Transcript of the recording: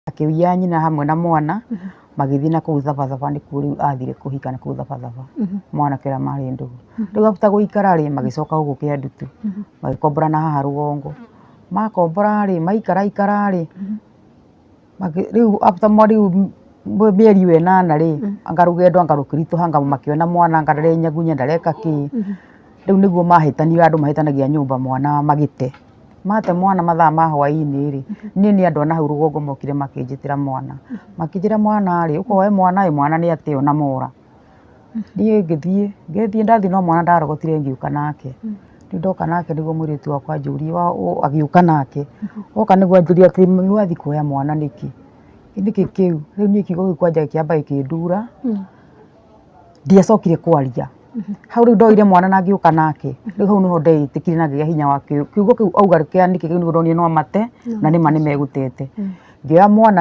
Akĩũya nyina hamwe na mwana, magĩthiĩ na kũu Thabathaba, nĩkuo rĩu athire kũhika na kũu Thabathaba, mwanake ũrĩa marĩ ndũgũ. Rĩu after gũikara rĩ, magĩcoka gũkũ Kĩandutu, magĩkombora na haha rũgongo. Makombora rĩ, maikara ikara rĩ, rĩu after rĩu mĩeri ĩyo 8 rĩ, anga rũgendo anga rũkĩritũha, anga makĩona mwana anga ndarenyagunya ndareka kĩ. Rĩu nĩguo mahĩtanire, andũ mahĩtanagia nyũmba mwana magĩte. Mate mwana mathaa ma hwaĩ-inĩ rĩ, niĩ nĩ andũ a nahau rũgongo mokire makĩnjĩtĩra mwana. Makĩnjĩra mwana rĩ, ũka woe mwana ĩ, mwana nĩ ateo na mora. Niĩ ngĩthiĩ, ngĩthiĩ ndathiĩ no mwana ndarogotire ngĩũka nake. Rĩu ndoka nake nĩguo mũirĩtu wakwa anjũrie, agĩũka nake. Oka nĩguo anjũrie atĩ mami wathiĩ kuoya mwana nĩkĩ? Nĩkĩ kĩu? Rĩu niĩ kiugo kĩu kwanja gĩkĩamba gĩkĩndura, ndiacokire kwaria. Hau rĩu ndoire mwana na ngĩũka nake, rĩu hau nĩho ndeĩtĩkirie na ngĩgĩa hinya wa kiugo kĩu auga kĩa nĩkĩ kĩu nĩguo ndonire no amate na nĩma nĩ megũtete. Ngĩoya mwana.